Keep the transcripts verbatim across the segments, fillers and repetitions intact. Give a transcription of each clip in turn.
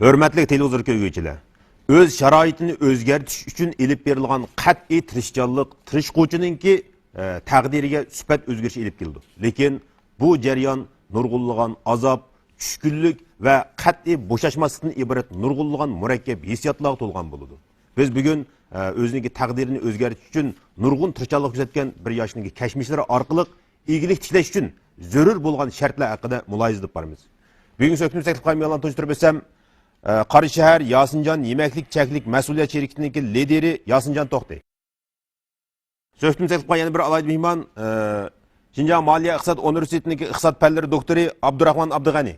ھۆرمەتلىك تېلېۋىزور كۆرگۈچىلەر، ئۆز شارائىتىنى ئۆزگەرتىش ئۈچۈن ئېلىپ بېرىلغان قەتئىي تىرىشچانلىق تىرىشقۇچىنىڭكى، ئە، تەقدىرىگە سۈپەت ئۆزگىرىشى ئېلىپ كېلىدۇ. لېكىن بۇ جەريان نۇرغۇنلىغان ئازاب، چۈشكۈنلۈك ۋە قەتئىي بوشاشماسلىقتىن ئىبارەت نۇرغۇنلىغان مۇرەككەپ ھېسسىياتلارغا تولغان بولىدۇ. بىز بۈگۈن، ئە، ئۆزىنىڭكى تەقدىرىنى ئۆزگەرتىش ئۈچۈن نۇرغۇن تىرىشچانلىق كۆرسەتكەن بىر ياشنىڭكى كەچمىشلىرى ئارقىلىق ئىگىلىك تىكلەش ئۈچۈن زۆرۈر بولغان شەرتلەر ھەققىدە مۇلاھىزە ئېلىپ بارىمىز. بۈگۈنكى سۆھبىتىمىز تەكلىپ قىلغان مېھمانلارنى تونۇشتۇرۇپ ئۆتسەم، ئە، قاراشەھەر ياسىنجان يېمەكلىك چەكلىك مەسئۇلىيەت شىركىتىنىڭكى لىدىرى ياسىنجان توختى. سۆھبىتىمىز تەكلىپ قىلغان يەنە بىر ئالاھىدە مېھمان، ئە، شىنجاڭ مالىيە ئىقتىساد ئۇنىۋېرسىتېتىنىڭكى ئىقتىساد پەنلىرى دوكتورى ئابدۇراخمان ئابدۇغەنى.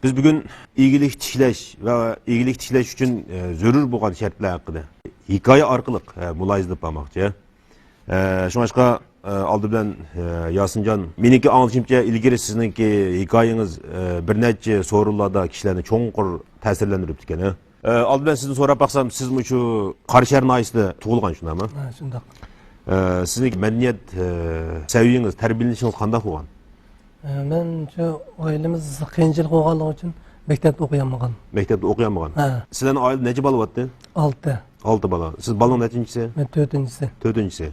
بىز بۈگۈن ئىگىلىك تىكلەش ۋە ئىگىلىك تىكلەش ئۈچۈن، ئە، زۆرۈر بولغان شەرتلەر ھەققىدە ھېكايە ئارقىلىق، ئە، مۇلاھىزە ئېلىپ بارماقچى. ئە، شۇڭلاشقا، ئە، ئالدى بىلەن، ئە، ياسىنجان، مېنىڭكى ئاڭلىشىمچە، ئىلگىرى سىزنىڭكى ھېكايىڭىز، ئە، بىر نەچچە سورۇنلاردا كىشىلەرنى چوڭقۇر تەسىرلەندۈرۈپتىكەن، ھە؟ ئە، ئالدى بىلەن سىزدىن سوراپ باقسام، سىز مۇشۇ قاراشەھەر ناھىيەسىدە تۇغۇلغان، شۇنداقمۇ؟ ھە، شۇنداق. ئە، سىزنىڭ مەدەنىيەت، ئە، سەۋىيىڭىز، تەربىيەلىنىشىڭىز قانداق بولغان؟ ئە، مەن شۇ ئائىلىمىز قىيىنچىلىق بولغانلىقى ئۈچۈن مەكتەپتە ئوقۇيالمىغان. مەكتەپتە ئوقۇيالمىغان؟ ھە. سىلەرنىڭ ئائىلىدە نەچچە بالا بارتى؟ ئالتە. ئالتە بالا. سىز بالىنىڭ نەچچىنچىسى؟ مەن تۆتىنچىسى. تۆتىنچىسى.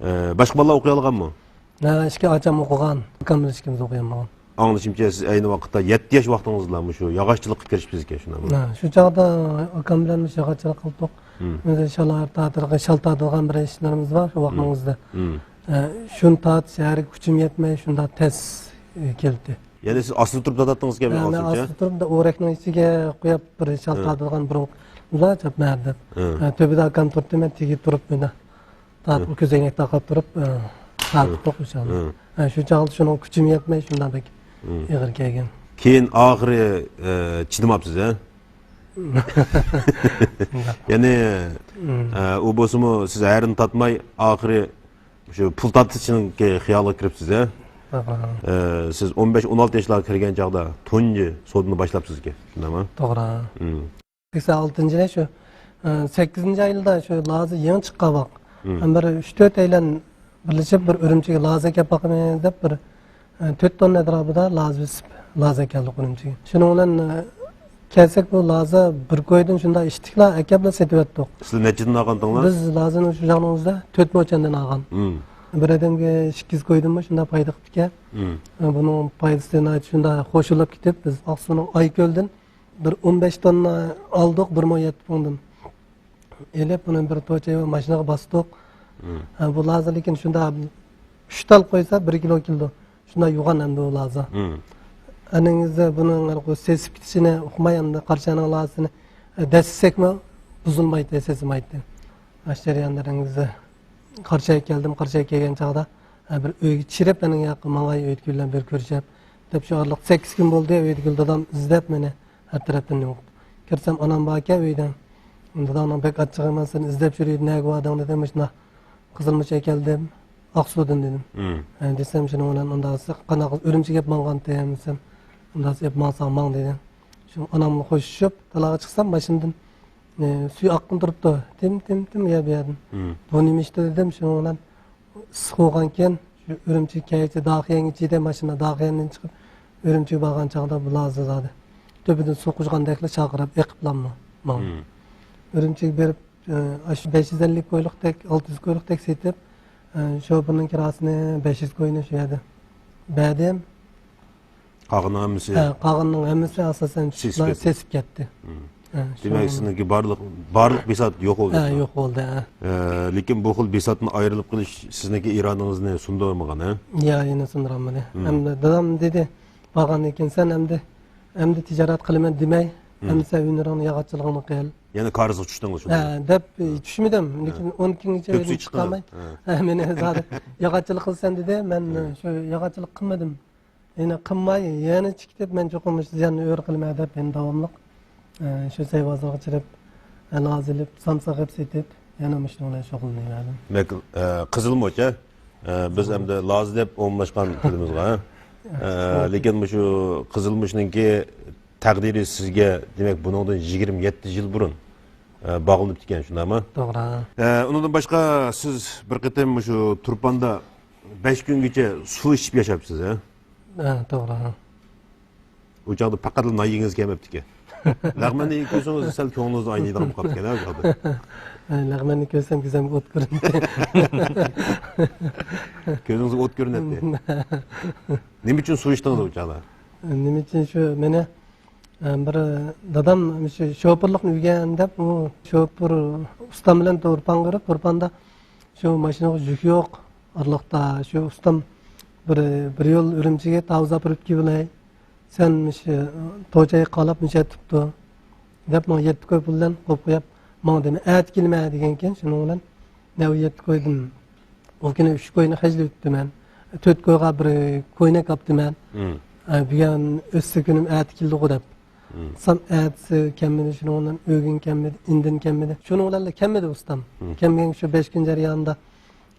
ئە، باشقا بالىلار ئوقۇيالىغانمۇ؟ ھە، ئىككى ئاچام ئوقۇغان، ئاكام بىلەن ئىككىمىز ئوقۇيالمىغان. ئاڭلىشىمچە، سىز ئەينى ۋاقىتتا يەتتە ياش ۋاقتىڭىزدا مۇشۇ ياغاچچىلىققا كىرىشىپسىز ئىكەن، شۇنداقمۇ؟ ھە، شۇ چاغدا ئاكام بىلەن مۇشۇ ياغاچچىلىق قىلدۇق. مم. ئۆزى شال تارتىدىغان، شال تارتىدىغان بىر ئىشلىرىمىز بار شۇ ۋاقتىڭىزدا. مم. ئە، شۇنى تارتىش ھەرگە كۈچۈم يەتمەي، شۇنداق تەس، ئە، كەلدى. يەنى سىز ئاستىدا تۇرۇپ تارتاتتىڭىزكەن، ھە، مەن ئاڭلىشىمچە؟ ئاستىدا تۇرۇپ، ئورەكنىڭ ئىچىگە قويۇپ، بىر شال ھە. تارتىدىغان بۇرۇنقى ئۇلار چاپمەردى. ھە. ئە، تۆپىدە ئاكام تۇرۇپتۇ، مەن تېگىپ تۇرۇپ، مۇنداق تارتىپ، ھە. كۆزەينەك تاقاپ تۇرۇپ، ئە، تارتىپ ھە. تۇرۇپ ئۇ شالنى. ھە. ئە، شۇ چاغدا شۇنىڭ كۈچۈم يەتمەي، شۇنداق بەك ھە. ئېغىر كەلگەن. كېيىن ئاخىرى، ئە، چىدىماپسىز، ھە؟ شۇنداق. يەنى، ھە. ئە، ئۇ بولسىمۇ سىز ھەرىنى تارتماي، ئاخىرى شۇ پۇل تارتىشنىڭكى خىيالىغا كىرىپسىز، ھە؟ توغرا. ئە، سىز ئون بەش، ئون ئالتە ياشلارغا كىرگەن چاغدا تۇنجى سودىنى باشلاپسىزكەن، شۇنداقمۇ؟ توغرا. مم. سەكسەن ئالتىنچى يىلى شۇ، ئە، سەككىزىنچى ئايدا شۇ لازا يېڭى چىققان ۋاقىت. مم. ھەم بىر ئۈچ تۆت ئايلان بىرلىشىپ بىر ئۈرۈمچىگە لازا ئەكەپ باقىمىز دەپ بىر، ئە، تۆت توننا ئەتراپىدا لازا بېسىپ، لازا ئەكەلدۇق ئۈرۈمچىگە. شۇنىڭ بىلەن، ئە، كەلسەك بۇ لازا بىر كويدىن شۇنداق ئىشتىكلا ئەكەپلا سېتىۋەتتۇق. سىلەر نەچچىدىن ئالغانتىڭلار؟ بىز لازىنى شۇ چاغنىڭ ئۆزىدە تۆت موچەندىن ئالغان. مم. بىر ئادەمگە سەككىز كويدىنمۇ شۇنداق پايدا قىپتىكەن. مم. ئە، بۇنىڭ پايدىسى ناھايىتى شۇنداق خوشلاپ كېتىپ، بىز ئاقسۇنىڭ ئايكۆلدىن بىر ئون بەش توننا ئالدۇق، بىر مو يەتتە پۇڭدىن. ئېلىپ، بۇنى بىر توچەي ماشىنىغا باستۇق. مم. ھە، بۇ لازا لېكىن شۇنداق ئۈچ تال قويسا، بىر كىلو كېلىدۇ. شۇنداق يوغان ئەمدى ئۇ لازا. مم. ئەنىڭىزدە بۇنىڭ سېسىپ كېتىشىنى ئۇقماي، ئەمدى قاراشەھەرنىڭ لازىسىنى، ئە، دەسسىسەكمۇ بۇزۇلمايتتى، سېسىمايتتى. ئاشۇ جەرياندا ئەنىڭىزدە قاراشەھەرگە كەلدىم، قاراشەھەرگە كەلگەن چاغدا، ئە، بىر ئۆيگە چىرىپ، ئەنىڭ ياققا ماڭاي، ئۆيدىكى بىلەن بىر كۆرۈشەپ، دەپ شۇ ئارىلىق سەككىز كۈن بولدى، ئۆيدىكى دادام ئىزدەپ مېنى ھەر تەرەپتىن يوق. كىرسەم، ئانام باركەن ئۆيدە. داداڭنىڭ بەك ئاچچىقى، مەن سېنى ئىزدەپ يۈرۈيدۇ، نەگە باردىڭ دېدى، مۇشۇنداق قىزىلمۇچ ئەكەلدىم، ئاقسۇدىن دېدىم. مم. ئە، دېسەم، شۇنىڭ بىلەن ئۇنداق قانداق ئۈرۈمچىگە ئېلىپ ماڭغانتىم دېسەم، ئۇنداق ئېلىپ ماڭساڭ ماڭ دېدى. شۇ ئانام بىلەن خوشلىشىپ، تالاغا چىقسام، ماشىنىدىن، ئە، سۈيى ئاققىن تۇرۇپتۇ. تىم، تىم، تىم، يا بۇ يەردىن. مم. بۇ نېمە ئىشتۇ دېدىم، شۇنىڭ بىلەن ئىسسىق بولغانكەن، شۇ ئۈرۈمچى كەچتە داخىيەنگە چىدەي ماشىنا داخىيەندىن چىقىپ، ئۈرۈمچىگە بارغان چاغدا بۇ لازا زادى. تۆپىدىن سۇ قۇچقاندەكلا شارقىراپ ئېقىپلاممۇ ماڭدى. مم. ئۈرۈمچىگە بېرىپ، ئاشۇ بەش يۈز ئەللىك كويلۇقتەك، ئالتە يۈز كويلۇقتەك سېتىپ، شوپۇرنىڭ كىراسىنى بەش يۈز كوينى شۇ يەردە بەردىم. قالغىنىنىڭ ھەممىسى ھە، قالغىنىنىڭ ھەممىسى ئاساسەن سېسىپ كەتتى. سېسىپ كەتتى. مم. ھە، دېمەك، شۇ سىزنىڭكى بارلىق، بارلىق بىسات يوق بولدى. ھە، يوق بولدى، ھە. ئە، لېكىن بۇ خىل بىساتتىن ئايرىلىپ قېلىش سىزنىڭكى ئىرادىڭىزنى سۇندۇرمىغان، ھە؟ يا، يەنە سۇندۇرالمىدى. مم. ئەمدى دادام دېدى، بارغاندىن كېيىن سەن ئەمدى، ئەمدى تىجارەت قىلىمەن دېمەي، مم. ئەمدى سەن ھۈنىرىڭنى، ياغاچچىلىقىڭنى قىل. يەنە كارىزغا چۈشتىڭىز شۇنداق؟ ھە، دەپ، ھە. چۈشمىدىم. لېكىن ھە. ئون كۈنگىچە ئۆيدىن چىقالماي. ھە. ھە، مېنى زادى ياغاچچىلىق قىلىسەن دېدى. مەن، ھە. شۇ ياغاچچىلىق قىلمىدىم. يەنە قىلماي، يەنە چىقىپ، مەن چوقۇم مۇشۇ زىياننى ئۆر قىلىمەن دەپ، يەنە داۋاملىق، ئە، شۇ سەي بازىرىغا چىرىپ، ئە، لازا ئېلىپ، سامساق قىلىپ سېتىپ، يەنە مۇشۇنىڭ بىلەن شۇغۇللىنىۋەردىم. دېمەك، ئە، قىزىلمۇچ، ھە؟ ئە، بىز ئەمدى لازا دەپ ئومۇملاشقان تىلىمىزغا، ھە؟ ئە، لېكىن مۇشۇ قىزىلمۇچنىڭكى تەقدىرى سىزگە، دېمەك، بۇنىڭدىن يىگىرمە يەتتە يىل بۇرۇن، ئە، باغلىنىپتىكەن، شۇنداقمۇ؟ توغرا. ئە، ئۇنىڭدىن باشقا سىز بىر قېتىم مۇشۇ تۇرپاندا بەش كۈنگىچە سۇ ئىچىپ ياشاپسىز، ھە؟ ھە، توغرا. ئۇ چاغدا پەقەتلا نان يېگىڭىز كەلمەپتىكەن. لەغمەننى كۆرسىڭىز سەل كۆڭلىڭىزنى ئاينىيدىغان بولۇپ قاپتىكەن، ھە، ئۇ چاغدا. ھە، لەغمەننى كۆرسەم كۆزۈمگە ئوت كۆرۈنىدۇ. كۆزىڭىزگە ئوت كۆرۈنەتتى. نېمە ئۈچۈن سۇ ئىچتىڭىز ئۇ چاغدا؟ نېمە ئۈچۈن شۇ مېنى، ئە، بىر دادام شۇ شوپۇرلۇقنى ئۆگەن دەپ، ئۇ شوپۇر ئۇستام بىلەن تۇرپانغا بېرىپ، تۇرپاندا شۇ ماشىنىغا يۈك يوق ئارىلىقتا، شۇ ئۇستام بىر، بىر يول ئۈرۈمچىگە تاۋۇز ئاپىرىپ كېلىۋالاي، سەن مۇشۇ توچايغا قالاپ مۇشۇ يەتتە تۇپتۇ دەپ، ماڭا يەتتە كوي پۇل بىلەن قويۇپ قويۇپ، ماڭا دېمە، ئەتە كېلىمەن دېگەنكەن، شۇنىڭ بىلەن نەۋ يەتتە كويدىن ئۇ كۈنى ئۈچ كوينى خەجلىۋېتىپتىمەن. تۆت كويغا بىر كوينەك ئاپتىمەن. مم. ئە، بۈگۈن ئۆتسە كۈنۈم ئەتە كېلىدىغۇ دەپ. مم. سام ئەتىسى كەلمىدى، شۇنىڭ بىلەن ئۆگۈن كەلمىدى، ئىندىن كەلمىدى. شۇنىڭ بىلەنلا كەلمىدى ئۇستام. مم. كەلمىگەن شۇ بەش كۈن جەريانىدا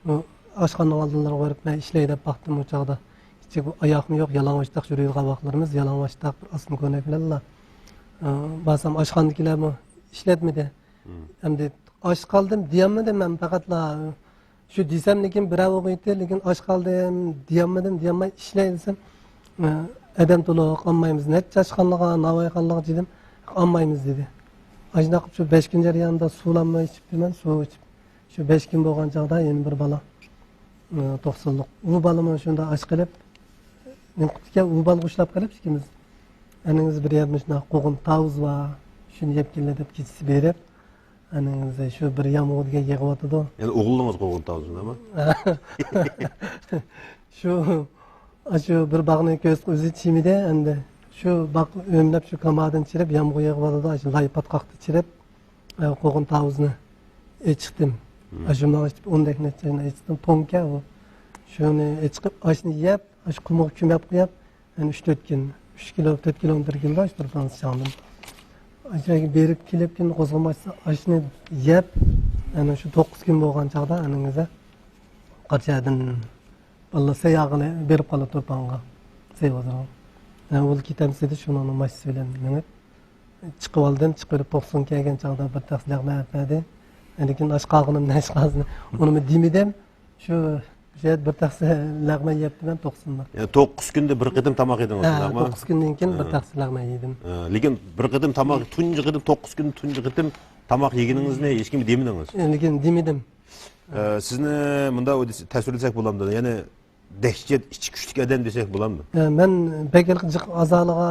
ئۇ ئاشخانىنىڭ ئالدىلىرىغا بېرىپ مەن ئىشلەي دەپ باقتىم ئۇ چاغدا. كىچىك بۇ ئاياغمۇ يوق، يالاڭاچتاق يۈرىدىغان ۋاقىتلىرىمىز، يالاڭاچتاق بىر ئاسما كۆينەك بىلەنلا. ئە، بارسام ئاشخانىدىكىلەرمۇ ئىشلەتمىدى. مم. ئەمدى ئاچ قالدىم دېيەلمىدىم مەن، پەقەتلا شۇ دېسەم، لېكىن بىرەر ئوغۇيتى، لېكىن ئاچ قالدىم دېيەلمىدىم، دېيەلمەي ئىشلەي دېسەم، ئە، ئادەم تولۇق ئالمايمىز، نەچچە ئاشخانىلارغا، ناۋايخانىلارغا دېدىم، ئالمايمىز دېدى. ئاشۇنداق قىلىپ شۇ بەش كۈن جەريانىدا سۇلارمۇ ئىچىپتىمەن، سۇ ئىچىپ. شۇ بەش كۈن بولغان چاغدا يەنە بىر بالا، ئە، توقسانلىق. ئۇ بالىمۇ شۇنداق ئاچ قېلىپ، نېمە قىپتىكەن، ئۇ بالىغا ئۇشلاپ قېلىپ ئىككىمىز. ئەنىڭىز بىر يەردە مۇشۇنداق قوغۇن تاۋۇز بار، شۇنى يەپ كېلە دەپ كېچىسى بېرىپ، ئەنىڭىز شۇ بىر يامغۇر دېگەن يېغىۋاتىدۇ. يەنى ئوغلىڭىز قوغۇن تاۋۇزنىما؟ شۇ، شۇ بىر باغنى كۆز ئۆزى چىمىدى ئەمدى. شۇ باغ ئۆملەپ شۇ كامادىن چىرىپ، يامغۇر يېغىۋاتىدۇ، شۇ لاي پاتقاقتا چىرىپ، ئە، قوغۇن تاۋۇزنى ئېچىقتىم. مم. ئاشۇ ماڭا ئېچىقتىم، ئون دەكنە ئېچىقتىم، توڭكەن ئۇ. شۇنى ئېچىقىپ، ئاشنى يەپ، ئاشۇ قۇمغا كۆمۈپ قويۇپ، يەنە ئۈچ تۆت كۈن، ئۈچ كىلو، تۆت كىلومېتىر كېلىدۇ، ئاشۇ تۇرپانسى چاڭدىم. ئاشۇ يەرگە بېرىپ كېلىپ، كېيىن قوزغىماچ ئاشنى يەپ، يەنە شۇ توققۇز كۈن بولغان چاغدا ئانىڭىزدا قاچادىن بالىلار سەي ئالغىلى بېرىپ قالدى تۇرپانغا، سەي بازىرىغا. يەنە ئۇ كېتەمسىز دېدى، شۇنىڭ ماشىنىسى بىلەن مېڭىپ چىقىۋالدىم. چىقىۋېلىپ توقسۇن كەلگەن چاغدا بىر تەخسە لەغمەن ئەپەردى. لېكىن ئاچ قالغىنىمنى ھېچقايسىنى ئۇنىمۇ دېمىدىم. شۇ، شۇ يەردە بىر تەخسە لەغمەن يەپتىمەن توقسۇندا. يەنى توققۇز كۈندە بىر قېتىم تاماق يېدىڭىز، ھە، شۇنداقمۇ؟ توققۇز كۈندىن كېيىن بىر ھە. تەخسە لەغمەن يېدىم. ھە، لېكىن بىر قېتىم تاماق، تۇنجى قېتىم، توققۇز كۈندە تۇنجى قېتىم تاماق يېگىنىڭىزنى ھېچكىمگە دېمىدىڭىز؟ لېكىن دېمىدىم. ئە، سىزنى مۇنداق تەسۋىرلىسەك بولامدۇ؟ يەنى دەھشەت ئىچى كۈچلۈك ئادەم دېسەك بولامدۇ؟ ئە، مەن بەك ھېلىقى جىق ئازالىغا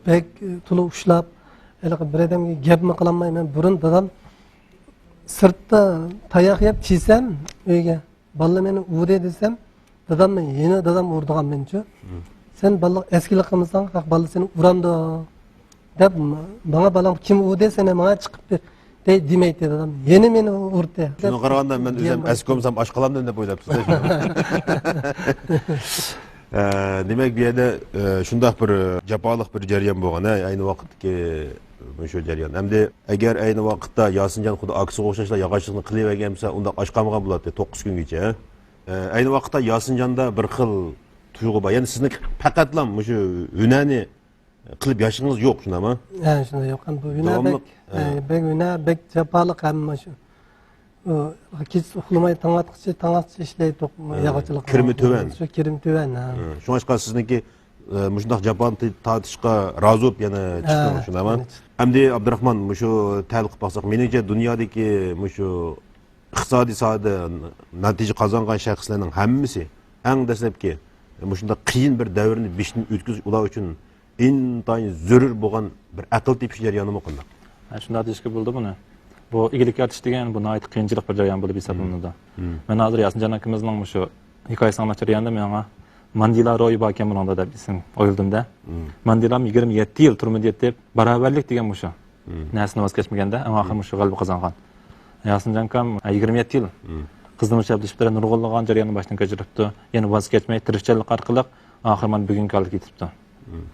بەك، ئە، تولا ئۇشلاپ، ھېلىقى بىر ئادەمگە گەپمۇ قىلالمايمەن. بۇرۇن دادام سىرتتا تاياق يەپ كەلسەم ئۆيگە، بالىلار مېنى ئۇردى دېسەم، دادام يەنە دادام ئۇرىدىغان مېنىچۇ. مم. سەن بالىلارغا ئەسكىلىك قىلمىساڭ، قاق بالىلار سېنى ئۇرامدۇ؟ دەپ، ماڭا بالام كىم ئۇردى سېنى، ماڭا چىقىپ دەي دېمەيتتى دادام. يەنە مېنى ئۇردى. شۇنىڭغا قارىغاندا مەن ئۆزۈم ئەسكى بولمىسام ئاچ قالامدىم دەپ ئويلاپسىز-دە. ئە، دېمەك، بۇ يەردە، ئە، شۇنداق بىر، ئە، جاپالىق بىر جەريان بولغان، ھە، ئەينى ۋاقىتتىكى مۇشۇ جەريان. ئەمدى ئەگەر ئەينى ۋاقىتتا ياسىنجان خۇددى ئاكىسىغا ئوخشاشلا ياغاچلىقنى قىلىۋەرگەن بولسا، ئۇنداق ئاچ قالمىغان بولاتتى توققۇز كۈنگىچە. ئە، ئەينى ۋاقىتتا ياسىنجاندا بىر خىل تۇيغۇ بار. يەنى سىزنىڭ پەقەتلا مۇشۇ ھۈنەرنى قىلىپ ياشىغىڭىز يوق، شۇنداقمۇ؟ ھە، شۇنداق يوق. بۇ ھۈنەر داۋاملىق، بەك، ھە. ھە، بەك ھۈنەر، بەك جاپالىق ھەممە شۇ. ئۇ، كېچىسى ئۇخلىماي تاڭ ئاتقۇچە، تاڭ ئاتقۇچە ئىشلەيتتۇق، ھە، ياغاچلىق كىرىمى تۆۋەن. شۇ كىرىمى تۆۋەن، ھە. ھە، شۇڭلاشقا سىزنىڭكى، ئە، مۇشۇنداق جاپانى تارتىشقا رازى بولۇپ يەنە ھە، چىقتىڭىز، شۇنداقمۇ؟ يەنە چىقتىم. ئەمدى ئابدۇراخمان، مۇشۇ تەلقىپ باقساق، مېنىڭچە دۇنيادىكى مۇشۇ ئىقتىسادىي ساھەدە نەتىجە قازانغان شەخسلەرنىڭ ھەممىسى، ئەڭ دەسلەپكى مۇشۇنداق قىيىن بىر دەۋرنى بېشىدىن ئۆتكۈزۈش ئۇلار ئۈچۈن ئىنتايىن زۆرۈر بولغان بىر ئەقىل تېپىش جەريانىمۇ قانداق؟ ھە، شۇنداق دېيىشكە بولىدۇ بۇنى. بۇ ئىگىلىك يارىتىش دېگەن بۇ ناھايىتى قىيىنچىلىق بىر جەريان بولۇپ ھېسابلىنىدۇ. مم. مەن ھازىر ياسىنجان ئاكىمىزنىڭ مۇشۇ ھېكايىسىنى ئاڭلاش جەريانىدا ماڭا ماندېلا روھى باركەن بۇنىڭدا دەپ ئېسىم ئويلىدىم-دە. مم. ماندېلام يىگىرمە يەتتە يىل تۈرمىدە يېتىپ، باراۋەرلىك دېگەن مۇشۇ. مم. نەرسىدىن ۋاز كەچمىگەندە، ئەڭ ئاخىرى مم. مۇشۇ غەلىبە قازانغان. ياسىنجان ئاكام يىگىرمە يەتتە يىل مم. قىزنى مۇشۇ يەردە ئىشلىتىپ، نۇرغۇنلىغان جەرياننى باشتىن كەچۈرۈپتۇ. يەنە ۋاز كەچمەي، تىرىشچانلىق ئارقىلىق ئاخىرى مانا بۈگۈنكى ھالەتكە يېتىپتۇ. مم.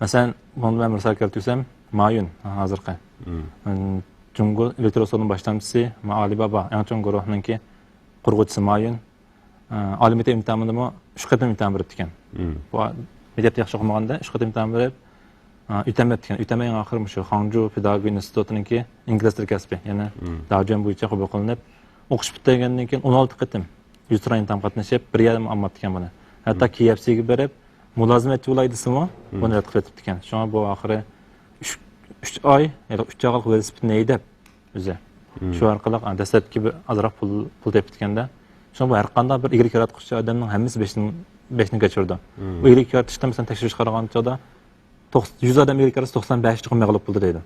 مەسىلەن، بۇنىڭدا مەن مىسال كەلتۈرسەم، مايۈن، ھازىرقى. مم. مم، جۇڭگو ئېلېكترو ئۇسسۇلىنىڭ باشلامچىسى، ما ئالىبابا، ئەڭ چوڭ گۇرۇھنىڭكى قۇرغۇچىسى مايۈن. ئە، ئالىي مەكتەپ ئىمتىھانىدا ئۇ ئۈچ قېتىم ئىمتىھان بېرىپتىكەن. مم. بۇ مەكتەپتە ياخشى ئوقۇمىغاندا ئۈچ قېتىم ئىمتىھان بېرىپ، ئە، ئۆتەلمەپتىكەن. ئۆتەلمەي ئەڭ ئاخىرى مۇشۇ خاڭجۇ پېداگوگىكا ئىنستىتۇتىنىڭكى ئىنگلىز تىلى كەسپى، يەنى مم. داۋجۈەن بويىچە قوبۇل قىلىنىپ، ئوقۇش پۈتتۈرگەندىن كېيىن ئون ئالتە قېتىم يۈز تۇرا ئىمتىھان قاتنىشىپ، بىر يەردىن ئالماپتىكەن بۇنى. ھەتتا كي ئېف سىگە بېرىپ، مۇلازىمەتچى بولاي دېسىمۇ، بۇنى رەت قىلىۋېتىپتىكەن. شۇڭا بۇ ئاخىرى ئۈچ، ئۈچ ئاي ياكى ئۈچ ئايغىلىق ۋېلىسىپىتنى ھەيدەپ، ئۆزى. شۇ ئارقىلىق، ئا، دەسلەپكى بىر ئازراق پۇل، پۇل تېپىپتىكەندە. شۇڭا بۇ ھەر قانداق بىر ئىگىلىك ياراتقۇچى ئادەمنىڭ ھەممىسى بېشىدىن، بېشىدىن كەچۈرىدۇ. بۇ ئىگىلىك يارىتىشتا، مەسىلەن، تەكشۈرۈشكە قارىغان چاغدا، توقس-، يۈز ئادەم ئىگىلىك ياراتسا، توقسان بەشى چوقۇم مەغلۇپ بولىدۇ دەيدۇ.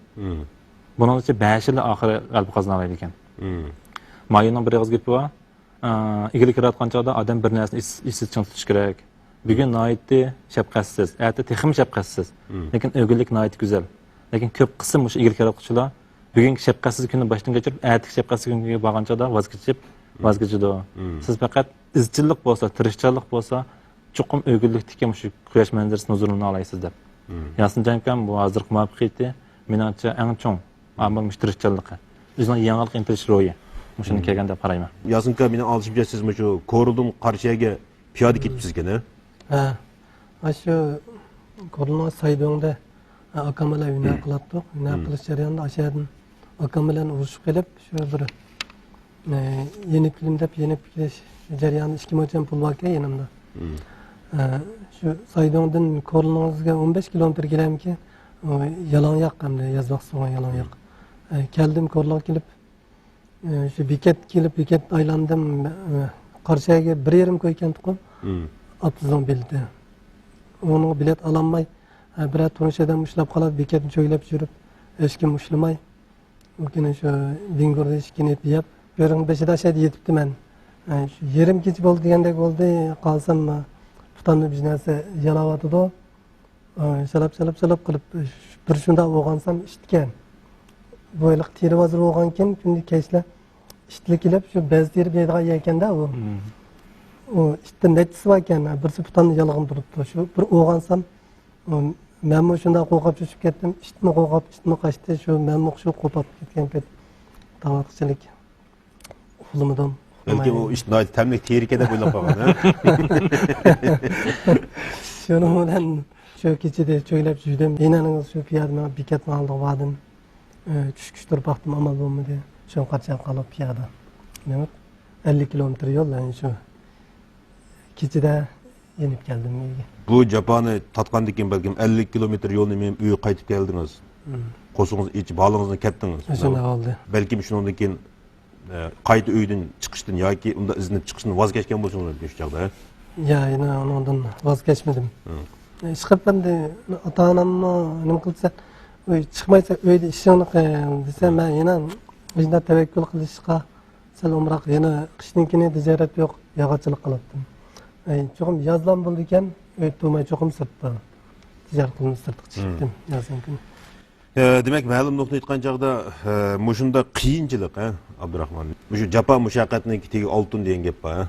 بۇنىڭ ئىچىدە بەشىلا ئاخىرى غەلىبە قازىنالايدىكەن. مايوننىڭ بىر ئېغىز گېپى بار. ئا، ئىگىلىك ياراتقان چاغدا ئادەم بىر نەرسىنى ئېس-، ئېسىدە چىڭ تۇتۇشى كېرەك. بۈگۈن ناھايىتى شەپقەتسىز، ئەتە تېخىمۇ شەپقەتسىز. لېكىن ئۆگۈنلۈك ناھايىتى گۈزەل. لېكىن كۆپ قىسىم مۇشۇ ئىگىلىك ياراتقۇچىلار بۈگۈنكى شەپقەتسىز كۈننى باشتىن كەچۈرۈپ، ئەتىكى شەپقەتسىز كۈنگە بارغان چاغدا ۋاز كېچىپ، ۋاز كېچىدۇ. سىز پەقەت ئىزچىللىق بولسا، تىرىشچانلىق بولسا، چوقۇم ئۆگۈنلۈكتىكى مۇشۇ قۇياش مەنزىرىسىنىڭ ھۇزۇرىنى ئالالايسىز دەپ. ياسىن جانكام، بۇ ھازىرقى مۇۋەپپەقىيىتى، مېنىڭچە، ئەڭ چوڭ ئامىل مۇشۇ تىرىشچانلىقى. ئۆزىنىڭ يېڭىلىققا ئىنتىلىش روھى. مۇشۇنى كەلگەن دەپ قارايمەن. ياسىنكا، مېنىڭ ئاڭلىشىمچە، سىز مۇشۇ كورلىدىن قاراشىگە پىيادە كېتىپسىزكەن، ھە؟ ھە. ئاشۇ كورلىنىڭ سايدۇڭدا، ئاكام بىلەن ھۈنەر قىلاتتۇق. ھۈنەر قىلىش جەريانىدا ئاشۇ يەردىن ئاكام بىلەن ئۇرۇشۇپ قېلىپ، شۇ بىر، ئە، يېنىپ كېلىم دەپ يېنىپ كېلىش جەريانىدا ئىككى موچەن پۇل باركەن يېنىمدا. ئە، شۇ سايدۇڭدىن كورلىنىڭىزگە ئون بەش كىلومېتىر كېلەمكى، ئۇ يالاڭياق ئەمدى يازلىق سۇغا يالاڭياق. ئە، كەلدىم كورلىغا كېلىپ، ئى، شۇ بېكەت كېلىپ، بېكەت ئايلاندىم، ئى، قاراشىگە بىر يېرىم كوي ئىكەن تۇقۇم. ئاپتوبۇسنىڭ بېلىتى. ئۇنىڭغا بېلەت ئالالماي، ئە، بىرەر تونۇش ئادەم ئۇشلاپ قالىدۇ، بېكەتنى چۆگىلەپ يۈرۈپ، ھېچكىم ئۇشلىماي. ئۇ كۈنى شۇ دىڭگۇردى ئىككىنى يەپ، بۆرىنىڭ بېشىدا شەيدە يېتىپتىمەن. ئە، شۇ يېرىم كېچە بولدى دېگەندەك بولدى، قارىسام، پۇتامدا بىر نەرسە يالاۋاتىدۇ. ئاي، شالاپ، شالاپ، شالاپ قىلىپ، بىر شۇنداق ئويغانسام ئىتكەن. بۇ ھېلىقى تېرە بازىرى بولغانكىن، كۈندە كەچلەر ئىتلار كېلىپ، شۇ بەز تېرىپ يەيدىغان يەركەندە ئۇ. ئۇ ئىتتىن نەچچىسى باركەن، بىرسى پۇتامدا يالغان تۇرۇپتۇ. شۇ بىر ئويغانسام، ئۇ، مەنمۇ شۇنداق قورقۇپ چۆچۈپ كەتتىم. ئىتمۇ قورقۇپ، ئىتمۇ قاچتى. شۇ مەنمۇ شۇ قورقۇپ كەتكەن پېتى تاڭ ئاتقۇچىلىك. ئۇخلىمىدىم. بەلكىم ئۇ ئىت ناھايىتى تەملىك تېرىكەن دەپ ئويلاپ قالغان، ھە؟ شۇنىڭ بىلەن شۇ كېچىدە چۆگىلەپ يۈردۈم. يەنە شۇ پىيادە مېڭىپ بېكەتنىڭ ئالدىغا باردىم. ئە، چۈشكىچە تۇرۇپ باقتىم، ئامال بولمىدى. شۇڭا قاچان قالىپ پىيادە مېڭىپ، ئەللىك كىلومېتىر يول، يەنى شۇ كېچىدە يېنىپ كەلدىم ئۆيگە. بۇ جاپانى تارتقاندىن كېيىن بەلكىم ئەللىك كىلومېتىر يولنى مېڭىپ ئۆيگە قايتىپ كەلدىڭىز. قورسىقىڭىز ئېچىپ، ھالىڭىزنى كەتتىڭىز. شۇنداق بولدى. بەلكىم شۇنىڭدىن كېيىن ئە، قايتا ئۆيدىن چىقىشتىن ياكى ئۇنداق ئىزدىنىپ چىقىشتىن ۋاز كەچكەن بولۇشىڭىز مۇمكىن شۇ چاغدا، ھە؟ يا، يەنە ئۇنىڭدىن ۋاز كەچمىدىم. ئە، ئىشقىلىپ ئەمدى ئاتا-ئاناممۇ نېمە قىلسا، ئۆي چىقمايسەن، ئۆيدە ئىشىڭنى قىل دېسە، مەن يەنە مۇشۇنداق تەۋەككۈل قىلىشقا سەل ئومراق. يەنە قىشتىن كېيىن تىجارەت يوق، ياغاچچىلىق قىلاتتىم. ئەي، چوقۇم يازلام بولىدىكەن، ئۆيدە تۇرماي چوقۇم سىرتتا تىجارەت قىلىمىز، سىرتقا چىقتىم يازنىڭ كۈنى. ئە، دېمەك، مەلۇم نۇقتىنى ئېيتقان چاغدا، ئە، مۇشۇنداق قىيىنچىلىق، ھە، ئابدۇراخمان. مۇشۇ جاپا مۇشەققەتنىڭكى تېگى ئالتۇن دېگەن گەپ بار، ھە.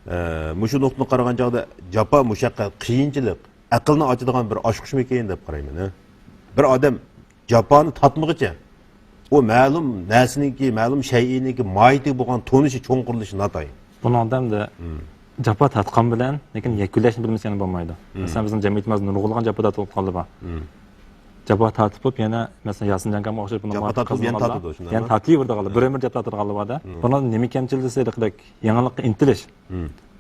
ئە، مۇشۇ نۇقتىدىن قارىغان چاغدا جاپا مۇشەققەت، قىيىنچىلىق ئەقىلنى ئاچىدىغان بىر ئاچقۇچمىكىن دەپ قارايمەن، ھە. بىر ئادەم جاپانى تارتمىغىچە، ئۇ مەلۇم نەرسىنىڭكى، مەلۇم شەيئىنىڭكى ماھىيىتىگە بولغان تونۇشى چوڭقۇرلىشى ناتايىن. بۇنىڭدا ئەمدى جاپا تارتقان بىلەن، لېكىن يەكۈنلەشنى بىلمىسە يەنە بولمايدۇ. مەسىلەن، بىزنىڭ جەمئىيىتىمىزدە نۇرغۇنلىغان جاپا تارتىۋاتقانلار بار. جاپا تارتىپ، يەنە، مەسىلەن، ياسىن جانكامغا ئوخشاش بۇنىڭ جاپا تارتىپ، يەنە تارتىدۇ، شۇنداقمۇ؟ يەنە تارتىۋېرىدىغانلار، بىر ئۆمۈر جاپا تارتىدىغانلار بار-دە. بۇنىڭدا نېمە كەمچىل دېسە، ھېلىقىدەك يېڭىلىققا ئىنتىلىش.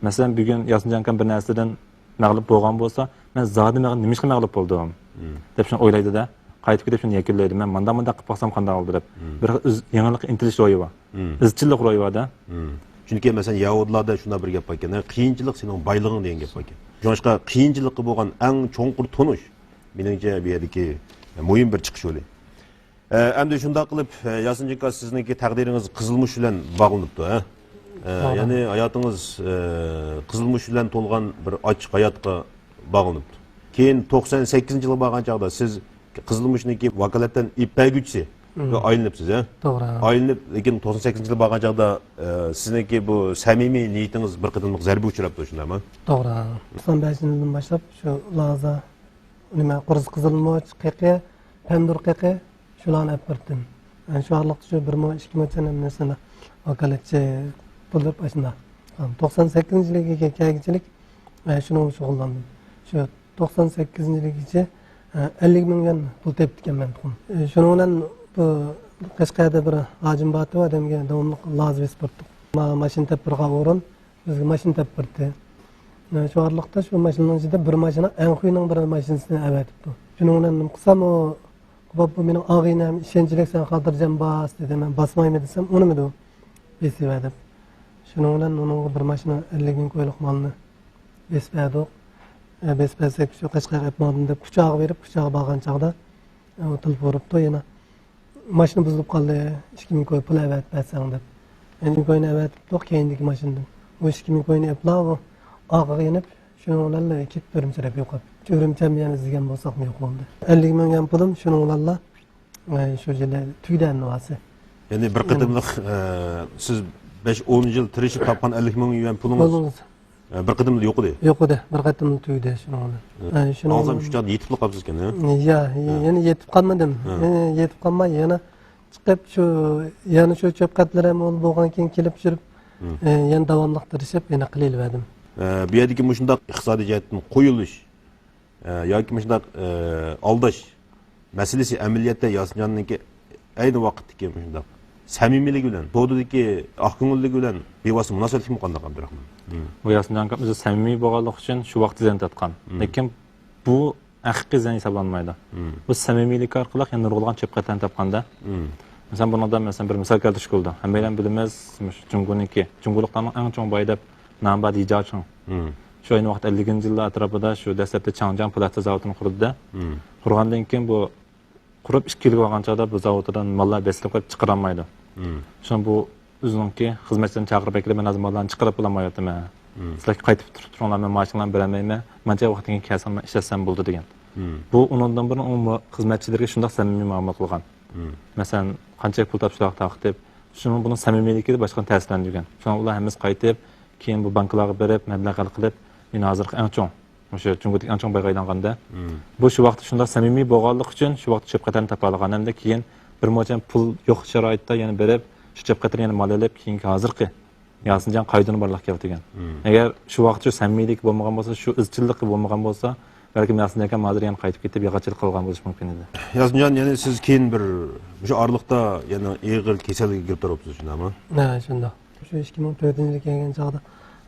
مەسىلەن، بۈگۈن ياسىن جانكام بىر نەرسىدىن مەغلۇپ بولغان بولسا، مەن زادى مەغ-، نېمىشقا مەغلۇپ بولدۇم؟ دەپ شۇنى ئويلايدۇ-دە. قايتىپ كېلىپ شۇنى يەكۈنلەيدۇ. مەن مانداق، مانداق قىلىپ باقسام قانداق بولدى دەپ. بىر ئىز-، يېڭىلىققا ئىنتىلىش روھى بار. ئىزچىللىق روھى بار-دە. چۈنكى، مەسىلەن، يەھۇدىيلاردا شۇنداق بىر گەپ باركەن، قىيىنچىلىق سېنىڭ بايلىقىڭ دېگەن گەپ باركەن. شۇڭلاشقا قىيىنچىلىققا بولغان ئەڭ چوڭقۇر تونۇش، مېنىڭچە، بۇ يەردىكى مۇھىم بىر چىقىش يولى. ئە، ئەمدى شۇنداق قىلىپ، ئە، ياسىن جاكا، سىزنىڭكى تەقدىرىڭىز قىزىلمۇچ بىلەن باغلىنىپتۇ، ھە؟ ئە، يەنى ھاياتىڭىز، ئە، قىزىلمۇچ بىلەن تولغان بىر ئاچچىق ھاياتقا باغلىنىپتۇ. كېيىن توقسان سەككىزىنچى يىلغا بارغان چاغدا سىز قىزىلمۇچنىڭكى ۋاكالەتتىن ئېلىپ بەرگۈچىسى ئايلىنىپسىز، ھە؟ توغرا. ئايلىنىپ، لېكىن توقسان سەككىزىنچى يىلغا بارغان چاغدا، ئە، سىزنىڭكى بۇ سەمىمىي نىيىتىڭىز بىر قېتىملىق زەربە ئۇچراپتۇ، شۇنداقمۇ؟ توغرا. توقسان بەشىنچى يىلدىن باشلاپ شۇ لازا نېمە، قۇرۇس قىزىلمۇچ قېقى، پەمدۇر قېقى، شۇلارنى ئەپ بەردىم. ئە، شۇ ئارىلىقتا شۇ بىر مو، ئىككى مو چەن نەرسىنى ۋاكالەتچى بولۇپ ئاشۇنداق. توقسان سەككىزىنچى يىلىغا كەلگۈچىلىك، ئە، شۇنىڭ بىلەن شۇغۇللاندىم. شۇ توقسان سەككىزىنچى يىلىغىچە، ئە، ئەللىك مىڭ يۈەن پۇل تېپىپتىكەنمەن تۇغۇم. ئە، شۇنىڭ بىلەن بۇ قەشقەردە بىر ھاجىم بارتى، ئادەمگە داۋاملىق لازا بېسىپ بېرىپتۇق. ما-، ماشىنا تېپىپ بېرىدىغان ئورۇن، بىزگە ماشىنا تېپىپ بەردى. شۇ ئارىلىقتا شۇ ماشىنىنىڭ ئىچىدە بىر ماشىنا ئەنخۇينىڭ بىر ماشىنىسىنى ئەۋەتىپتۇ. شۇنىڭ بىلەن نېمە قىلسام، ئۇ، بوپتۇ، مېنىڭ ئاغىنەم، ئىشەنچلىك ساڭا خاتىرجەم باس دېدى. مەن باسمايمەن دېسەم، ئۇنىمىدى ئۇ. بېسىۋەر دەپ. شۇنىڭ بىلەن ئۇنىڭغا بىر ماشىنا ئەللىك مىڭ كويلۇق مالنى بېسىپ بەردۇق. ئە، بېسىپ بەرسەك، شۇ قەشقەرگە ئېلىپ ماڭدىم دەپ، كۇچاغا بېرىپ، كۇچاغا بارغان چاغدا، ئە، ئۇ تېلېفون ئۇرۇپتۇ يەنە. ماشىنا بۇزۇلۇپ قالدى، ئىككى مىڭ كوي پۇل ئەۋەتىپ بەرسەڭ دەپ. يەنە ئىككى مىڭ كوينى ئەۋەتىپتۇق كەينىدىكى ماشىنىدىن. ئۇ ئىككى مىڭ كوينى ئېلىپلا ئۇ ئارقىغا يېنىپ، شۇنىڭ بىلەنلا كېتىپ ئۈرۈمچى تەرەپ يوقاپ. ئۈرۈمچى ھەم يەنە ئىزدىگەن بولساقمۇ يوق بولدى. ئەللىك مىڭ يۈەن پۇلۇم شۇنىڭ بىلەنلا، ئە، شۇ يىلى تۈگىدى ئەمدى ۋاسى. يەنى بىر قېتىملىق، ئە، سىز بەش ئون يىل تىرىشىپ تاپقان ئەللىك مىڭ يۈەن پۇلىڭىز، پۇلىڭىز. ئە، بىر قېتىمدا يوقىدى. يوقىدى. بىر قېتىمدا تۈگىدى شۇنىڭ بىلەن. ھە. ئە، شۇنىڭ ئاڭلىسام بىلەن شۇ چاغدا يېتىپلا قاپسىز ئىكەن، ھە؟ يا، ھە. يەنە يېتىپ قالمىدىم. ھە. يەنە يېتىپ قالماي، يەنە چىقىپ شۇ، يەنە شۇ چۆپ قەتلىرىم ئۇل بولغان كېيىن كېلىپ يۈرۈپ، ھە. ئە، يەنە داۋاملىق تىرىشىپ، يەنە قىلىۋەردىم. ئە، بۇ يەردىكى مۇشۇنداق ئىقتىسادىي جەھەتتىن قويۇلۇش، ئە، ياكى مۇشۇنداق، ئە، ئالداش مەسىلىسى ئەمەلىيەتتە ياسىنجاننىڭكى ئەينى ۋاقىتتىكى مۇشۇنداق سەمىمىيلىكى بىلەن، سودىدىكى ئاقكۆڭۈللۈكى بىلەن بىۋاسىتە مۇناسىۋەتلىكمۇ قانداق، ئابدۇراخمان؟ بۇ ياسىنجان ئاكام ئۆزى سەمىمىي بولغانلىقى ئۈچۈن شۇ ۋاقىت تېزلىتىۋاتقان. لېكىن بۇ ھەقىقىي زىيان ھېسابلانمايدۇ. بۇ سەمىمىيلىك ئارقىلىق يەنە نۇرغۇنلىغان چۆپ قەتلەرنى تاپقاندا. مەسىلەن، بۇنىڭدا، مەسىلەن، بىر مىسال كەلتۈرۈشكە بولىدۇ. ھەممەيلەن بىلىمىز، مۇشۇ جۇڭگونىڭكى، جۇڭگولۇقلارنىڭ ئەڭ چوڭ بايى دەپ نامى بار لى جياچىڭ. شۇ ئەينى ۋاقىت ئەللىكىنچى يىللار ئەتراپىدا شۇ دەسلەپتە چاڭجياڭ پىلاستىك زاۋۇتىنى قۇردى-دە. قۇرغاندىن كېيىن بۇ قۇرۇپ ئىككى يىلغا بارغان چاغدا بۇ زاۋۇتىدىن ماللار بېسىلىپ قېلىپ چىقىرالمايدۇ. شۇڭا بۇ ئۆزىنىڭكى خىزمەتچىلىرىنى چاقىرىپ ئەكېلىپ، مەن ھازىر ماللارنى چىقىرىپ بولالمايۋاتىمەن. سىلەر قايتىپ تۇرۇپ تۇرۇڭلار، مەن مائاشىڭلارنى بېرەلمەيمەن. مانچە ۋاقىتتىن كېيىن كەلسەڭلار ئىشلەتسەم بولىدۇ دېگەن. بۇ ئۇنىڭدىن بۇرۇن ئۇ مۇ-، خىزمەتچىلىرىگە شۇنداق سەمىمىي مۇئامىلە قىلغان. مەسىلەن، قانچە پۇل تاپسا تارقىتىپ، شۇنىڭ بۇنىڭ سەمىمىيلىكى باشقىلارنى تەسىرلەندۈرگەن. شۇڭا ئۇلار ھەممىسى قايتىپ، كېيىن بۇ بانكىلارغا بېرىپ، مەبلەغ ھەل قىلىپ، مېنى ھازىرقى ئەڭ چوڭ، مۇشۇ جۇڭگودىكى ئەڭ چوڭ بايغا ئايلانغاندا، بۇ شۇ ۋاقىتتا شۇنداق سەمىمىي بولغانلىقى ئۈچۈن شۇ ۋاقىتتا چۆپ قەتەرنى تاپالىغان ھەمدە كېيىن بىر مۇنچە پۇل يوق شارائىتتا يەنە بېرىپ، شۇ چۆپ قەتەرنى يەنە مال ئېلىپ، كېيىنكى ھازىرقى ياسىنجان قايدىنى بارلىققا كەلتۈرگەن. ئەگەر شۇ ۋاقىتتا شۇ سەمىمىيلىك بولمىغان بولسا، شۇ ئىزچىللىقى بولمىغان بولسا، بەلكىم ياسىنجان ئاكام ھازىر يەنە قايتىپ كېتىپ، ياغاچچىلىق قىلغان بولۇشى مۇمكىن ئىدى. ياسىنجان، يەنى سىز كېيىن بىر، مۇشۇ ئارىلىقتا يەنە ئېغىر كېسەلگە گىرىپتار بوپسىز، شۇنداقمۇ؟ ھە، شۇنداق. شۇ ئىككى مىڭ تۆتىنچى يىلى كەلگەن چاغدا،